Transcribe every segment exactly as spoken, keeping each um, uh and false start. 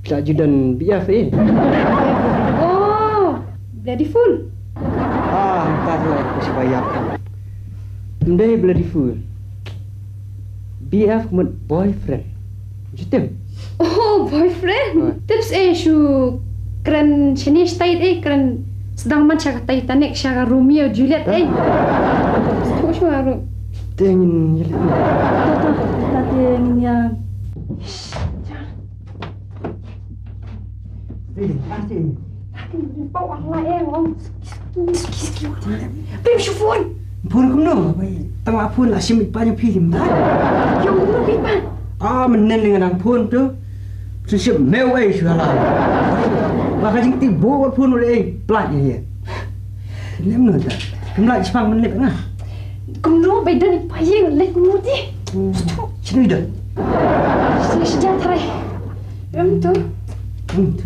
Ka ju don B F eh. Oh, bloody fool. Ah, mynta tu eh, ka shu ba ïap. Ym dei bloody fool. B F ka mut boyfriend. Ju tip? Oh, boyfriend. Tip eh, shu kren shane sha Titanic eh, kren sdang man sha ka Titanic, sha ka Romeo Juliet eh. Shu shu aru. Te ngin ïa leh. To to, te ngin ïa. Phone kumno? Tang la phone la shim pa phi ma. Yo kumno phi pa? Ah, men nen ngan phone tu. Su shim me wei shu la. Ba ka jingtip bo phone le plat ye. Nem no da. Kum la chipang men lek na. Kumno bai dan pa ye lek mu di. Sini da. Sini sejak try. Em tu. Em tu.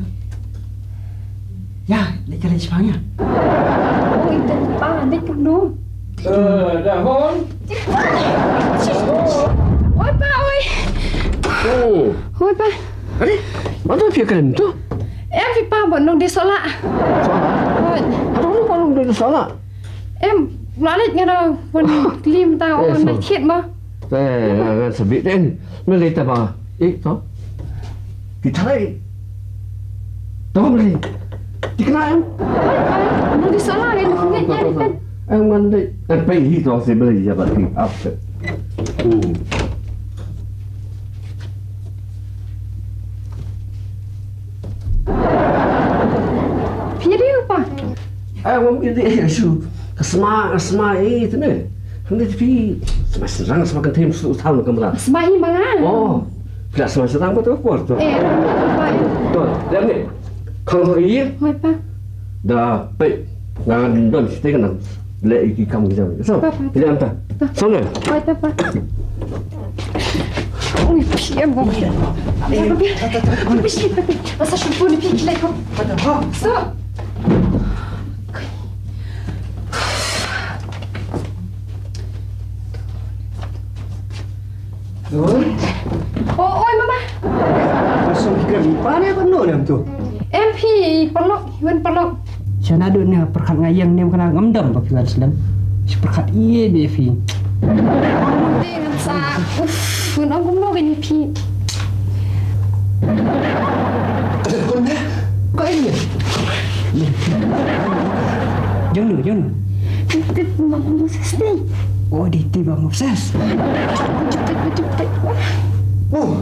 Ya, lek kali chipang ya. Oh, ita pa lek kumno. Eh, dah hon. Oi pa oi. Oh. Oi pa. Ari, mano phi kren tu? Em phi pa bad nong di sola. Sola? Oi. Aduh, lu pa nong di sola. Em, la leit nga da wan klim ta wan na khit ma. Eh, nga sa bit den. Me leit ta ba. Eh, to. Kita lei. To me leit. Tikna em. Nong di sola ni nong di sola. Em, ngan dei. Eh, pa hi to si beli ya ba ti. Apa? Hmm. Phi ri u pa? Ai, ngam ri, ai, shu. Ka sma, ka sma, eh, tu ne. Hang de phi. Sma syrang, sma kan them su thang kamra. Sma hi ma nga. Oh. Phi la sma syrang ba tu por tu. Eh, pa. Tu, lihat ni. Kong ko iya. Hoi pa. Da, pe. Ngan don siteng nang. Le iki kam kita. So, pa, pa. Phi lihat ta. Song ne. Hoi ta pa. Ui, phi em bom. Masa shampoo ni phi kile ko. So. Oi. Oh, oi mama. Masuk ke mi pane ko no nem tu. Em phi paralok, wan paralok. Shana dut ne pyrkhat nga ïeng ne kane ngam dam ba phi wan slem. Shi pyrkhat ïa ne phi. Ngan sa. Uf, ngan ong kumno kane phi. Ada kon ne? Ko ini. Jong nu, jong nu. Tip Bang Moses ni. Oh, di tip Bang Moses. Jepit, jepit. Oh.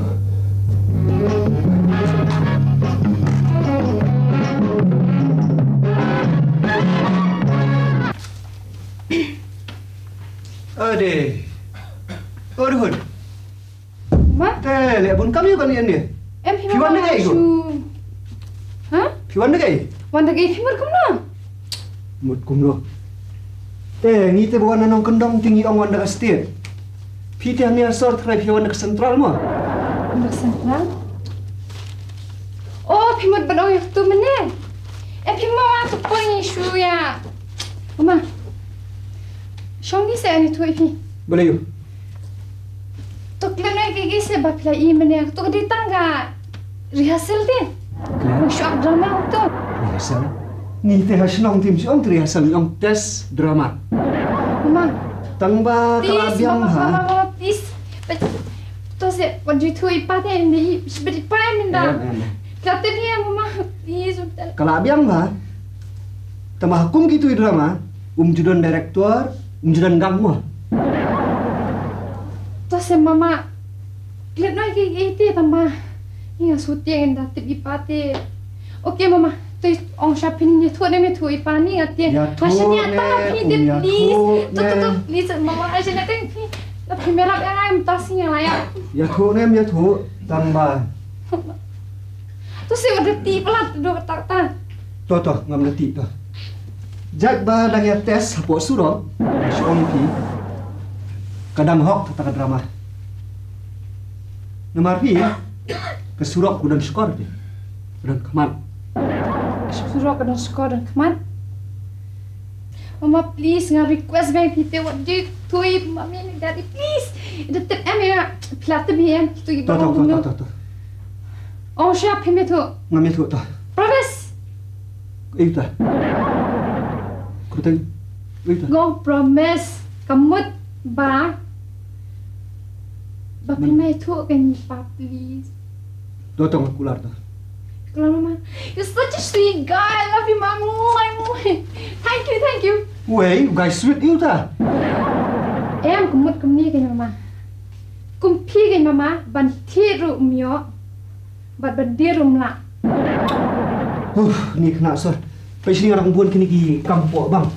Ade. Aduh. Ma? Te leh bun kam ïa kane ïa ne. Em phi wan da kaei ko? Ha? Phi wan da kaei? Wan da kaei phi mut kumno? Mut kumno? Te ngi te ba wan na nongkyndong te ngi ong wan da ka state. Phi te hangne ha sor trai phi wan da ka central mo? Wan da ka central? Oh, phi mut ban ong ïa katu mynne. Em phi mo wan tu poi ngi shu ïa. Ma. Shong ni se ani tu phi. Balei ïa? To khlem nai ki ki se ba phi la i mane. To ka dei tang ka rehearsal te. Khlem? Ngi shu ak drama to. Rehearsal? Ngi te ha shnong tim shu ong te rehearsal, ngi ong test drama. Ma. Tang ba ka la biang ha. Please, mama, mama, please. To se wat ju thu i pa te, ngi i, i pa mynta. Em, em, em. Ka te ni, mama, please. Ka la biang ha. Tang ba ha kum kitu i drama. Um ju don director, um ju don gang mo. To se mama. Klet noi ki ki te tang ba. Ngi nga shu tieng da tip i pa te. Okay mama, to ong sha phi, ïathuh ne ïathuh i pa ni nga tieng. Ïathuh ne, ïathuh ne, please. To to to please mama, ai shane teng phi. La phi merap ïa nga mynta sngi ïa la ïa. Ïathuh ne ïathuh tang ba. To shu da tip palat, to da tip ta. To to, ngam da tip to. Jait ba dang ïa test hapoh surok, shu ong phi. Ka dang hok kata ka drama. Namar phi, ka surok ka don shkor phi. Ka don khmat. Ka surok ka don shkor don khmat. Mama, please, nga request bha ïa phi te, wat ju tip mummy ne daddy, please. Da tip em ïa, phi la tip em, tu i ba. To to to to to. Ong sha phim ïathuh. Ngam ïathuh ta. Promise. Ïa ta. Kuteng. Ïa ta. Ngong promise. Ka mut ba. Ba phim ïathuh kein pa, please. To tong kular ta. Kular mama. You're such a sweet guy. I love you, mama. Mwah, mwah. Thank you, thank you. Wei, u guy sweet ïa ta. Em, ka mut kumne kein mama. Kum phi kein mama, ban thied ruh um ïoh. Bad ba dei ruh ym lah. Uf, ni khynnah sor. Peit shane nga dang bun kine ki kam pok bang.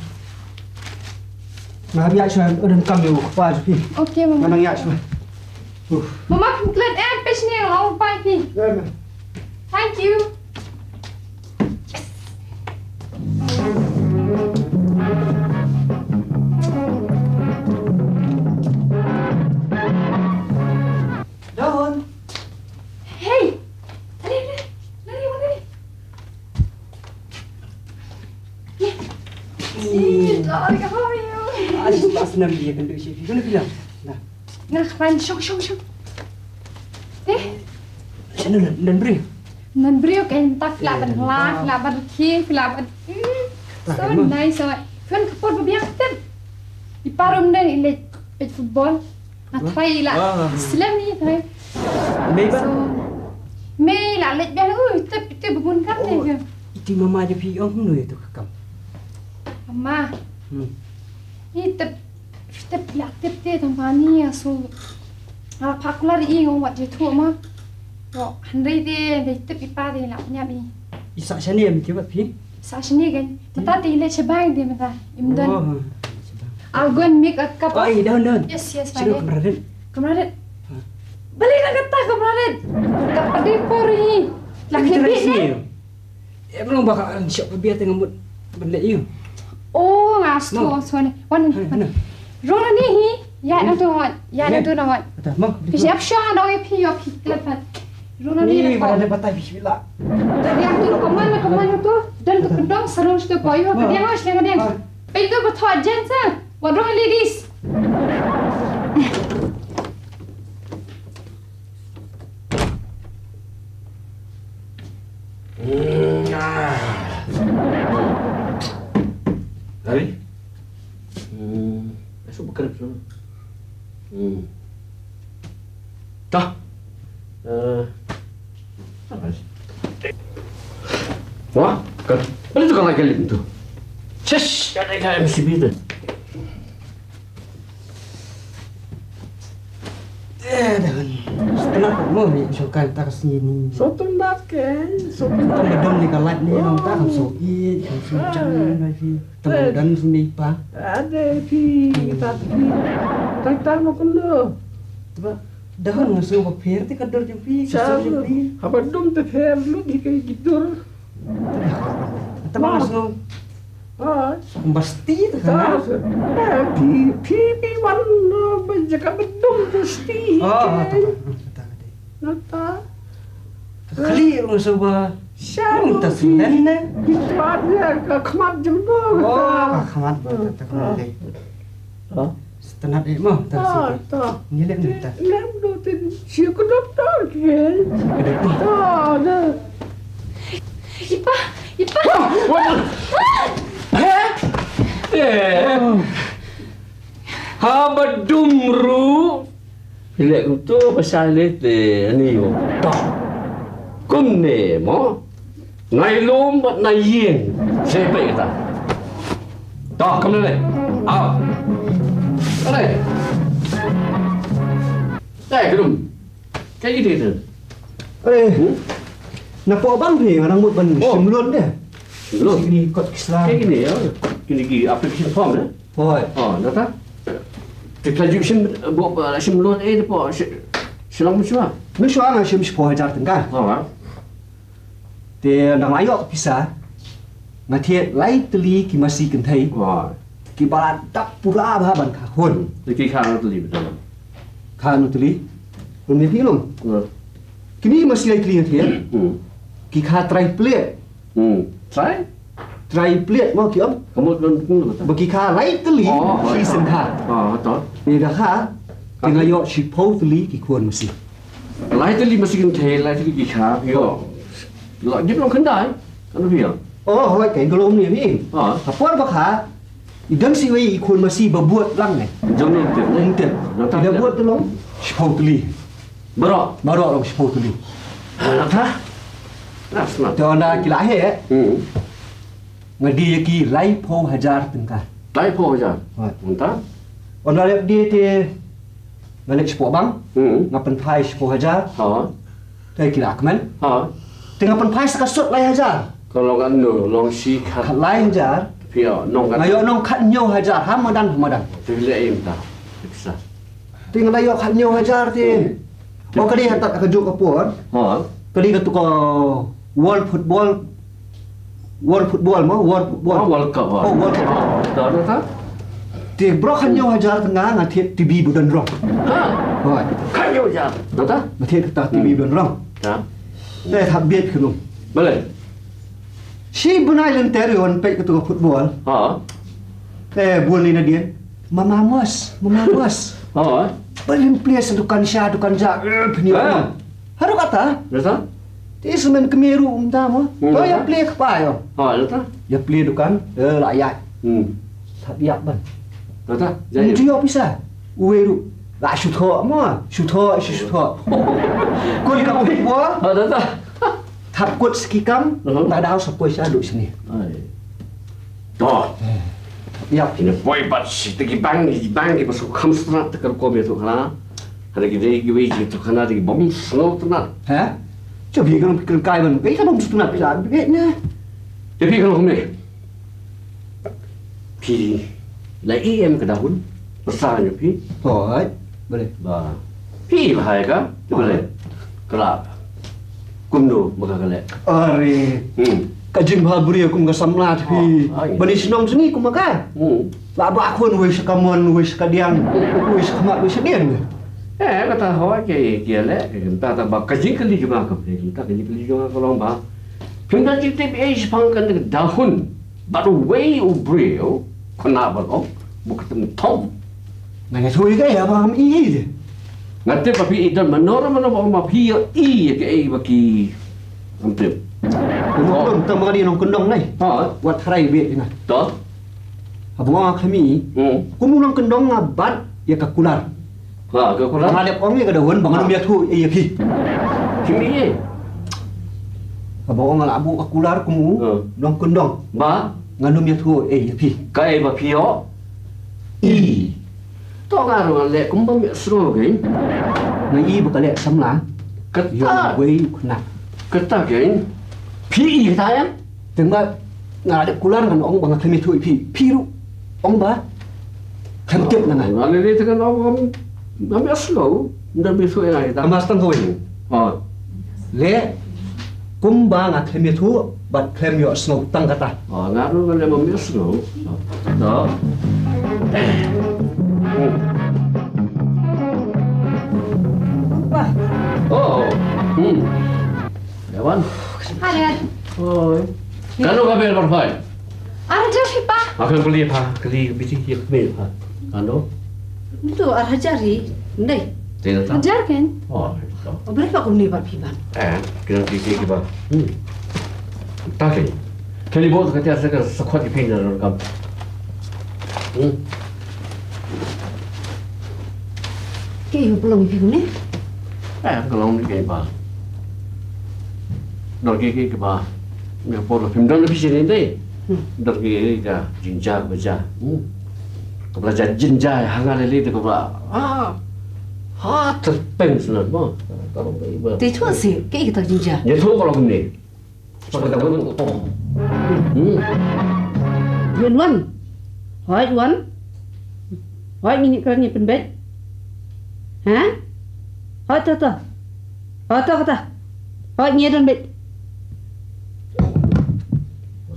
Nga hap ïaid shuwa, u don kam ïa u kpa jong phi. Okay, mama. Nga dang ïaid shuwa. Uf. Mama, phin klet em, peit shane nga la ong pat ïa phi. Em. Thank you. Don. Hey! Lari, lari, lari, lari. Hey, darling, how are you? Ah, just pass nam dia kan duk sih. Kena bilang. Nah. Nah, kan shong, shong, shong. Eh? Sino nan, nan bri? Nan bri, okay, tak lah ban lah, lah ban king, lah ban. Hmm, so nice, so. Kan kapor babiang tip. Iparum dang ilik pet football. Nga try la. Ah. Slem ni try. Mei ba? So, mei la lek biang, ui, tep, tep bun kam ni ke. Iti mama je phi ong no itu kam. Mama. Hmm. Ni tep, tep la tep te tang pani ya so. Ala pakular i ngong wat je tu ma. Yo, hynrei te, de tep ipa de la nyap i. Isa shane am ke wat phi? Sa shane kan. Mynta te i leit sha bank de mynta. Im don. Oh, sha bank. I'll go and make a cup of. Oh, eh, don, don. Yes, yes, fine. Sino kamra rit? Kamra rit. Ha. Balei na kata kamra rit? Ka padi por hi. La khit bit ne. Em long ba ka shop biat teng mut ban leit ïa. Oh, nga sto, sto ne. Wan, wan. Rong ni hi. Ya, nang tu wan. Ya, nang tu wan. Ata, ma. Phi siap sha dong ïa phi, ïa phi klet pat. Runa ni ni ba da batai bismillah. Dia tu kaman kaman tu dan tu kendong sarung tu koyo ka dia ngas dia. Pintu ba thot jen sa. Wa rong ladies. Hari. Hmm, esok bekerja tu. Hmm. Tah. Eh. Wah, kan. Mana tu kalau kali tu? Shush, kan ada M C B tu. Eh, dah kan. Kenapa mau ni sukan tak sini? Sotun dak ke, sotun dak. Tong bedon ni kalat ni, nong tak kan so i, kan so jangan lagi. Tong bedon sini pa. Ada pi, kita pi. Tak tak mau kendo. Teba, dahon ngesu ba pher ti kador jong pi, kasar jong pi. Haba dum te pher lu di kai gidur. Teba ngesu. Basti te kana. Pi pi pi wan ba jaka bedum basti. Nata. Khali ngesu ba. Shadow ta sulen ne. Ka khmat jemdo. Ka khmat ba ta khmat. Setenat eh mo ta sini. Ni lem ni ta. Lem do tin. Si ku doktor ke. Si ku doktor. Ipa, ipa. He? Eh. Ha ba dum ru. Pilek tu pasal ni te ani yo. Tok. Kum ne mo. Nai lum bad nai ïing. Sepe kita. Tok, kam le. Au. Ale. Tai kedum. Kai ide tu. Eh. Na po bang ni ngarang mut ban simlon de. Simlon. Sini kot kisla. Kai ide ya. Kini ki application form ya. Hoi. Oh, nata. Te ka ju shim bo shim loan eh de po shilong mishwa. Mishwa nga shim shiphew hajar tyngka. Oh. Te nang la ïoh pisa. Nga thied lai tylli ki masi kynthei. Oh. Ki ba la dap pura bha ban kha hun. Te ki kha tylli betul. Kha tylli. Hun ni phi long. Kini masi lai tylli nga thied. Hmm. Ki kha trai plet. Hmm. Trai? Trai plet mo ki ong. Kamu don pun kata. Ba ki kha lai tylli ki seng kha. Oh, to. Ni da kha. Ki nga ïoh shiphew tylli ki khun masi. Lai tylli masi kynthei, lai tylli ki kha, phi ïoh. Lah, dip long khyndai. Kan phi ïoh. Oh, hooid, kan ka long ne phi. Ha. Ha por ba kha, i don shi wei i khun masi ba bud lang ne. Jong nong tip ne. Nong tip. Nong tip. I da bud te long shiphew tylli. Baroh. Baroh long shiphew tylli. Ha, na tha. Na smat. Te ynda ki la heh. Hmm. Nga die ïa ki laiphew hajar tyngka. Laiphew hajar. Hooid. Mynta? Ynda leh die te nga leh shiphew bang. Hmm. Nga pynphai shiphew hajar. Ha. Te ki la kmen. Ha. Te nga pynphai sa ka sut lai hajar. Ka long katno, long shi khat. Khat lai hajar. Phi ïoh nong kat. Nga ïoh nong khathynñiew hajar. Ha madan, ha madan. Te leh im ta. Te pisa. Te nga la ïoh khathynñiew hajar te. Hmm. Oh, ka dei hatat ka juk ka por. Ha. Ka dei katu ka World Football. World Football mo, World Football. Oh, World Cup, ha. Oh, World Cup. Ha, da, da, da. Te baroh khathynñiew hajar tyngka nga thied T V ba don rong. Ha. Hooid. Khathynñiew hajar. Da, da. Nga thied kata T V ba don rong. Da. Te thap bieit khnum. Balei? Shi bnai lynter ïa wan peit katu ka football. Ha. Te bun ïa nadien. Mama mos, mama mos. Ha. Ba lin plie sa dukan sha, dukan ja. Eh, pynïoh. Ha. Haduh kata. Biasa? Te ismen kmie ruh mynta mo. Hmm. To ïa plie kpa ïoh. Ha, biasa? Ïa plie dukan, eh, la ïaid. Hmm. Thap ïap ban. Biasa? Mynta ïoh pisa. Uwei ruh. La shu thoh mo. Shu thoh, shu, shu thoh. Kul ka uwei mo. Ha, biasa? Thap kut sa ki kam, uh-huh, ta daw sa poi sha duh sini. Ai. To. Ïap. Ine poi bad shi te ki bang, ki bang ki ba shu kham sngewtynnat te ka rukom ïathuh khana. Hana ki dei kiwei ki ïathuh khana te ki bym sngewtynnat. Ha? Sha phi ka long phi kren kai ban. Phi ka bym sngewtynnat phi la phi ne. Te phi ka long kumne. Phi la ïohi em ka dahun? Pyrsa ïa phi. Hooid, balei? Ba. Phi la hai ka? Balei? Ka la. Kumno ma ka ka leh? Are. Hmm. Ka jingbhabriew kum ka samla te phi. Oh, ai. Ba ni shnong sngi kum ma ka. Hmm. La ba khun wei sha kamon, wei sha kadiang, wei sha khmat, wei sha dien. Eh, kata hooid ke ke leh, kata ta ba ka jingkylli jong nga ka phi, kata ka jingkylli jong nga ka long ba. Phim don jingtip ei shaphang kane ka dahun. Bad uwei u briew, khynnah ban ong, ba ka tymmen thom. Nga ïathuh ïa ka ïa ba ngam i ïa. Nga tip ba phi i don mano mano ba ong ba phi ïa i ïa kaei ba ki ngam tip. Kumno kumno tang ba nga dei nongkyndong nai. Ha? Wat tharai beit ïa nga. To? Haba nga ong nga khlem i, hmm, kum u nongkyndong nga bat ïa ka kular. Ha, ka kular? Nga dep ong ïa ka dahun ba ngan ym ïathuh ei ïa phi. Phi mih ei? Haba ong nga la buh ka kular kum u nongkyndong. Ba? Ngan ym ïathuh ei ïa phi. Kaei ba phi ïoh? I. To nga ruh nga leh kumba ym ïohsngew kein. Nga i ba ka leh samla. Kata. Ïoh wei u khynnah. Kata kein. Phi i kata ïa? Tang ba nga la dep kular ngan ong ba nga khlem ïathuh ïa phi. Phi ruh ong ba khlem tip na nga. Nga lei lei te ngan ong ba ngam ïohsngew. Ym don ba ïathuh ïa nga ïa ta. Ka mas tang kawei. Ha. Leh kumba nga khlem ïathuh bad khlem ïohsngew tang kata. Ha, nga ruh nga leh ba ngam ïohsngew. Ha. Oh. Hmm. Ïa wan. Halet. Oi. Kano ka bill ban phai? Ar hajar hi pa. Akan beli pa, kali biti hi kmil pa. Kano? Itu ar hajar hi. Ndai. Tena ta? Hajar kan? Oh, itu. Oh, berapa kau ni bab hi ban? Eh, kena kiki ki ba. Hmm. Ta kan. Kali bo ka tia sa ka sakhot ki pin da kam. Hmm. Ke yu pelong pi ne? Eh, ka long ni ke ba. Dor ke ke ba. Ni por phim don pi sini dei. Hmm. Dor ke ke ka jinja ba ja. Hmm. Ka bla ja jinja ha nga le le ka ba. Ah. Ha terpeng sana ba. Ka long ba. Te tu si ke kita jinja. Ni tu ka long ni. Hmm. Yun wan. Hoi wan. Hoi ngin kren ni pynbeit. Ha? Hoi to to. Hoi to to. Hoi ngi don beit.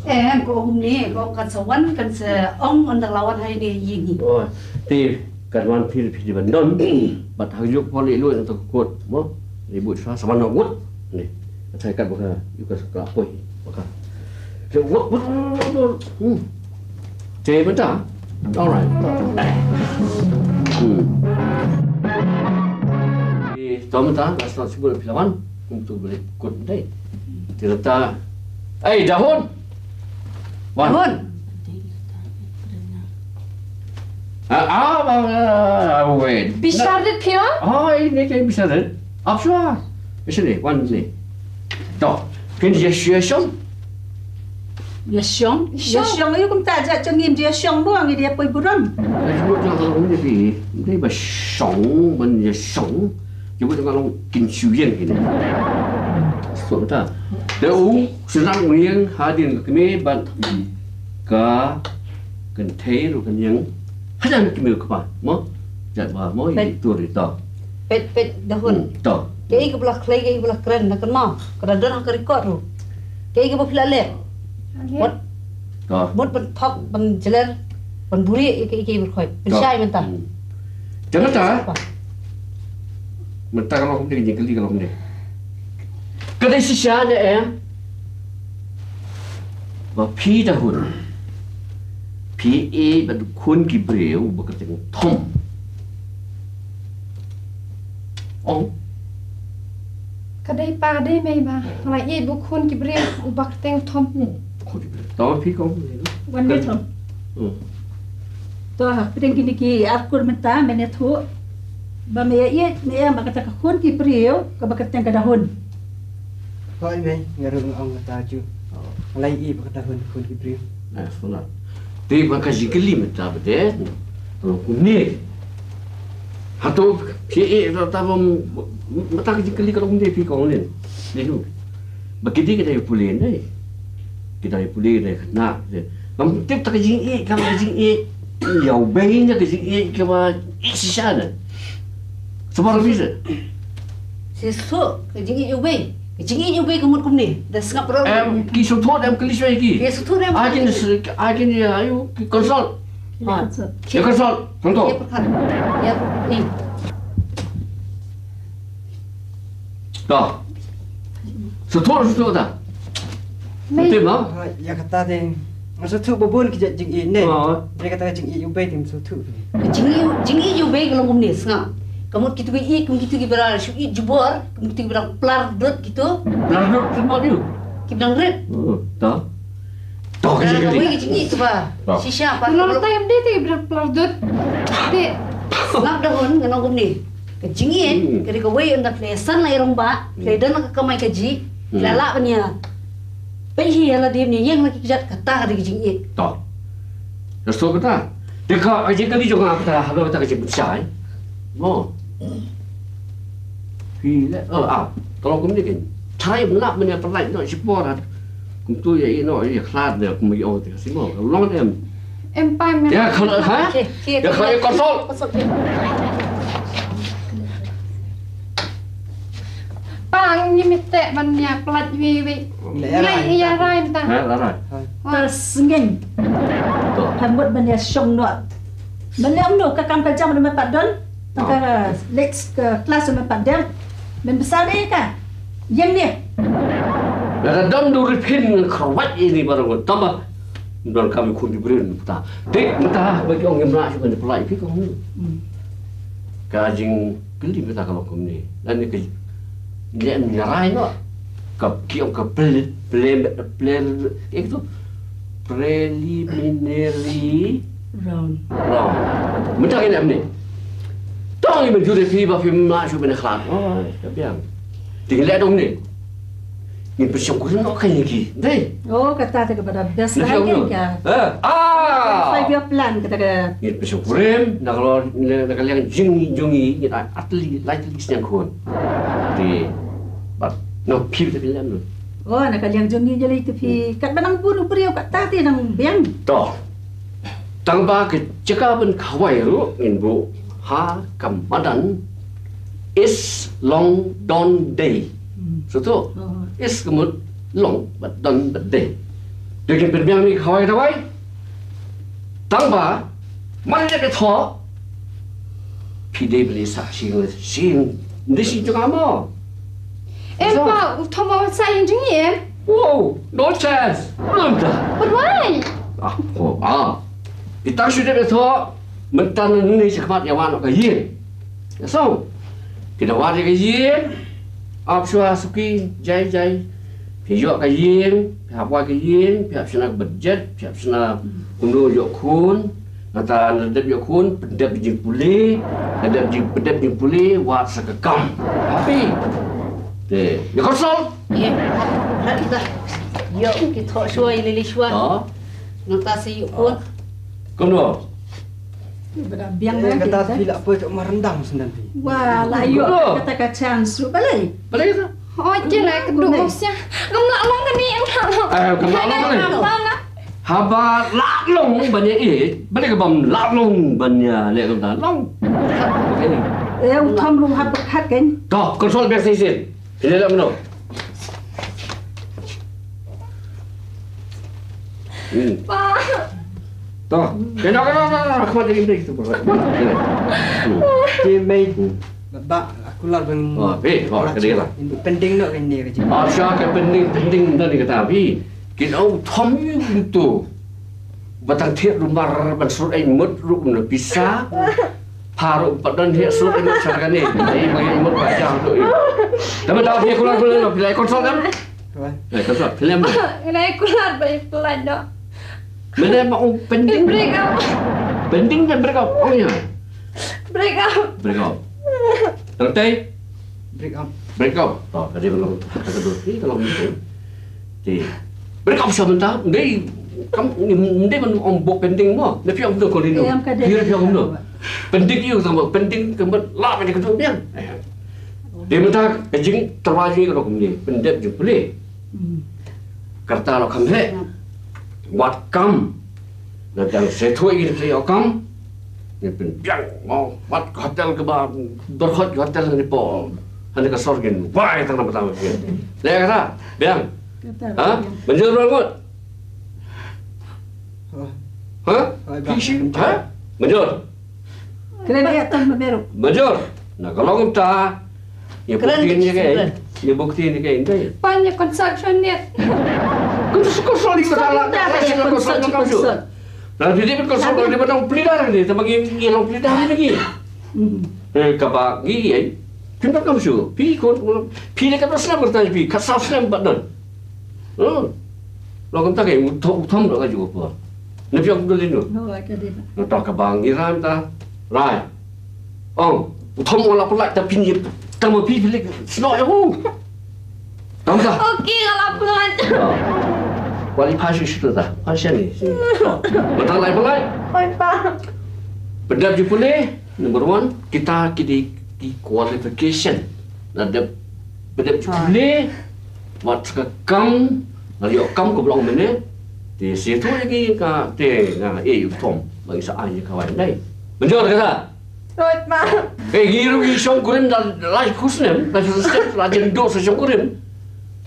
Em ko hum ni ko kan sa wan kan sa ong under lawan hai ni ying hi. Oh, ti kan wan phi phi di ban don. Bat ha juk poli lu ento kot mo. Ni bu sa sa ban ngut. Ni. Ka thai kat baka, yu ka sakla poi baka. Te wut, wut, wut, wut, wut. Hmm. Te benta. All right. Hmm. Te to Mynta nga sngewthuh shuh ba phi la wan. Kumta ba leh kut dei. Te mynta. Ei, Dahun. Wan. Dahun. Ah, ah, ah, ah, wait. Phi shah rit phi la? Oh, ei, ne, ei, phi shah rit. Ap shuwa. Phi shah rit, wan ne. To, phin ïa, ïa shong. Ïa shong? Ïa shong. Ïa shong, aïu kumta, jait jong ngi ym ïa shong mo, ngi ïa poi burom. Ka jingmut jong ka long ne phi, dei ba shong, ban ïa shong. Jingmut jong ka long kin shu ïeng kine. Sngewthuh ta. Te u, synran u ïeng hadien ka kmie bad ka kynthei ruh kan ïeng. Hajan ki mih kpa mo. Jat ba mo i tur i to. Peit, peit, Dahun. Hmm, to. Kaei kaba la khlei, kaei kaba la kren, na kynmaw. Ka da don ha ka record ruh. Kaei kaba phi la leh. Mut. To. Mut ban thok, ban jler, ban buri, ïa kaei kaei ba khoi. Ban shai mynta. Hmm. Te mynta. Mynta ka long kumne, ka jingkylli ka long kumne. Ka dei shisha ne em? Ba phi Dahun. Phi ïeit bad u khun ki briew uba kyrteng Thom. Ong. Ka dei pa dei mei ba. Nga la ïeit bad u khun ki briew uba kyrteng Thom. Khun ki briew. To phi kong. Wan mei Thom. Hmm. To ha pdeng kine ki ar kur mynta men ïathuh. Ba me ïa ïeit me ïa ma kata ka khun ki briew kaba kyrteng ka Dahun. Hooid mei, nga ruh nga ong kata ju. Oh. Nga la ïeit ba ka Dahun khun ki briew. Eh, sngewbha. Te ba ka jingkylli mynta ba dei. Ruh kumne. Hato phi ïeit ta ba mynta ka jingkylli ka long kumne phi kong lin. Ni lu. Ba ki dei ki dei pule ne. Ki dei pule ne khynnah. Ngam tip ta ka jingïeit, ka jingïeit. Ïa u bei ne ka jingïeit kaba ïeit shisha ne. Sngewbha ruh phi se. Shisha ka jingïeit u bei. Ka jingïeit u bei ka mut kumne. Da sngap ruh. Em ki sngewthuh em kylli shwa ki. Ki sngewthuh em. Ai kin ai kin ïa ayu ki consult. Ha. Ïa consult. Control. Ïa pyrkhat. Ïa pyrkhat. To. Sngewthuh, sngewthuh ta. Mei. Tim, ha? Ha, ïa kata te. Nga sngewthuh ba bun ki jait jingïeit ne. Ha. Ïa kata ka jingïeit u bei te nga sngewthuh. Jingïeit, jingïeit u bei ka long kumne sngap. Ka mut kito ki ïeit, kum kito kiba la shu ïeit jubor, kum kito kiba dang plar dud kito. Plar dud, ka mut ïa u. Kiba dang rit. Hmm, to. To, ka jingkylli. Ka wei ka jingïeit kaba. To. Shisha pa. Nang time dei te kiba dang plar dud. Te. Sngap Dahun ngan ong kumne. Ka jingïeit, hmm, ka dei kawei ynda phi la san la ïa rangbah, phi la don la ka kamai kajih, phi la lah ban ïa. Peit hi ïa lade ban ïeng la ki kjat, kata ka dei ka jingïeit. To. Ka sngewthuh kata. Te ka jingkylli jong nga kata, ha kata ka jingpynshai. Mo. Phi leh, oh, ah, ka long kumne kein. Tharai ban lah ban ïa pynlait noh shipor ha. Kumto ïa ïeh noh ïa khlad ne kum ïa ong te ka simo. Ka long em. Em pa em. Ïa khlad ha? Ïa khlad ïa consult. Pa ngi mih te ban ïa pynlait wei wei. Leh rai. Leh ïa rai mynta. Ha, leh rai. Wah. Ka sngewthuh. To. Ka mut ban ïa shong noh. Ban ïa mano ka kam ka jam ruh me pat don. Ka leh ka klas ruh me pat dem. Men bsa dei ka. Ïeng ne. Lada don du riphin ngan khrawat ïa ini baroh ngan tamba. Don kam khun ki briew mynta. Te mynta ba ki ong ngim lah shuh ban pynlait phi ka ong. Hmm. Ka jingkylli mynta ka long kumne. Lane ka leh nyarai noh. Ka ki ong ka ple-, ple-, ple-, eh, tu. Preliminary round. Round. Mynta ngin em ni. Tang i mynjur ïa phi ba phim lah shuh ban khlad. Oh, ka biang. Te ngin leh dong ni. Ngin pynshongkurim noh ka ïa ki. Dei. Oh, kata te ka ba da best. Ngin pynshong ka. Eh, ah. Five year plan kata ka. Ngin pynshongkurim na ka lor, na, na ka liang jong ngi, jong ngi, ngin ai ar tylli, lai tylli sniang khun. Te. Bad na phi te phi leh noh. Oh, na ka liang jong ngi jong ngi te phi. Kat ba nang bun u briew kata te nang biang. To. Tang ba ka jaka ban khawai ruh ngin buh ha ka madan East Long Don Dei. Hmm. Sngewthuh? Oh. East ka mut long bad don bad dei. Te ngin pynbiang ïa ka khawai dawai. Tang ba man ïa ka thoh. Phi dei ban ïa sah shisien, shisien. Ym dei shisien jong nga mo. Em pa, u thoh mo sah ïa jong ngi em. Wow, no chance. Lum ta. But why? Ah, oh, ah. Kita shu dep ïa thoh, mynta nangne shakhmat ïa wan ka ïing. Ïa song. Ki da wad ïa ka ïing. Ap shuwa suki, jai jai. Phi ïoh ka ïing, phi hap wad ka ïing, phi hap shna ka budget, phi hap shna kumno ïoh khun. Nangta na dep ïoh khun, pyndep jingpule, na dep jing pyndep jingpule, wad sa ka kam. Happy. Te, ïa konsol. Ïa, ïa, ki thoh shuwa, ïa lili shuwa. Ha? Nangta sa ïoh khun. Kumno? Ba da biang. Eh, biang kata kita. Phi la poi tok marendang sendang phi. Wah, la ïoh. Kumno? Kata ka chance ruh balei. Balei kata? Hoi, ki la kynduh. Balei? Ngam lah long kane, ngam lah long. Eh, ngam lah long balei? Ngam lah long. Haba lah long ban ïa ïeit, balei ka bym lah long ban ïa leh kumta long. Eh, u Thom ruh hap pyrkhat kan. To, konsol biang shisien. Phi leh leh mano? Hmm. Pa. To. Kena, kena, kena, kena. Khmat jadi mdei tu, bro. Kena. Hmm. Ki mei. Hmm. Ba, ba, aku lah bang. Oh, eh, oh, kena lah. Pending noh kene ka jing. Asha ka pending, pending dah ni kata, phi. Kena u Thom ïa tu. Ba tang thied rumar ban sut ai mut ruh na pisa. Pha ruh pat don thied sut ai mut sha kane. Ai ba ai mut ba jang tu. Dama tau thied kular kular phi lai konsol kan? Apa? Lai konsol film. Ngai kular ba i plan do. Mene ma ong pending. Break up. Pending dan break up. Oh ya. Break up. Break up. Tang tai. Break up. Break up. To, ka dei ba long, ka dei, ka long. Te. Break up sha mynta, ndei, kam, ndei ban ong buh pending mo. Ne phi ong kumno ko linu. Em, ka dei. Phi ong kumno. Pending ïa u tang ba pending ka mut la ka dei ka tu biang. Eh. Te mynta ka jingtyrwa jong ngi ka long kumne, pyndep jingpule. Hmm. Kata lo kham heh. Wat kam. Na dang se thui ïa ka kam. Ngin pynbiang mo, wat ka hotel kaba, dur hot ka hotel ngin poi. Hane ka sor ngin wai tang na batang ngin. Leh kata, biang. Kata, ha? Biang. Mynjur ba ngut. Oh. Ha? Oh, biang. Kishi, ha? Mynjur. Kren ïa tang ba beru. Mynjur. Na ka long ta. Ïa bukti ni kai. Ïa bukti ni kai ndai. Pan ïa consumption ni. Konsol, konsol ni kata lah. Konsol, konsol. Lah, phi dei phi konsol, lah, dei ba long pleader ni, tang ba ngi, ngi long pleader ni ngi. Hmm. Eh, kaba ngi, eh. Phin pat kam shu. Phi kon, phi dei ka dos snem bertanya phi, ka saf snem pat don. Hmm. Lo kumta ke, u Thom, u Thom lo ka ju apa. Ne phi ong dulin tu. Lo ka dei ba. Lo ta kaba ngi ran ta. Rai. Ong, u Thom u la pynlait ta phin ïa, tang ma phi phi leh snoh ïa u. Tang ta. Okey, u la pynlait. Ah. Wali pha shu shu ta. Pha shu ni. Ah. Ba tang lai pynlait. Oi pa. Pyndep jingpule, number one, kita ki dei ki qualification. La dep, pyndep jingpule. Wat ka kam, la ïoh kam ka blong mene. Te se tu lagi ka, te nga, eh, u Thom, bagi sa ai ka wai dai. Mynjur kata. Rot ma. Eh, ngi ruh ngi shongkurim da lai kusnem, da kusnem, la jen duk sa shongkurim.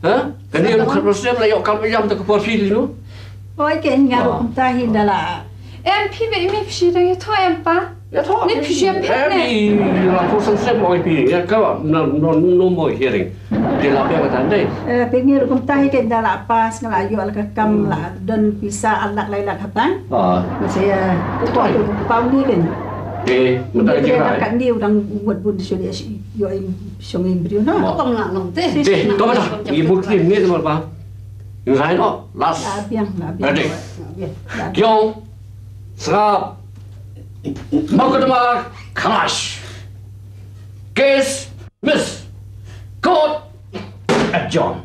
Ha? Kane ruh khat kusnem la ïoh kam ïam ta ka por phi linu. Oi, ke nga ruh kumta hi da la. Em, phi ba imi phi dang ïathoh em pa? Ïathoh. Ni phi shem phi ne. Em, i la kusnem sem oi phi. Ïa ka no, no, no more hearing. Te la phi kata ndai. Eh, phi ngi ruh kumta hi ke da la pass nga la ïoh la ka kam la don pisa ar lak lai lak hapdeng. Ah. Masa ïa to tu pau ni kan. Eh, mynta ka jingrai. Ka ni u dang ngut bun shu ïa ïoh i shong i briew na. Ka bang la long te. Te, to ba ta. Ngi bun klim ni tu ba. Ngi rai no. Last. La biang, la biang. Ready. La biang. Kyo. Sngap. Mukotduma khalas. Case miss. Court adjourn.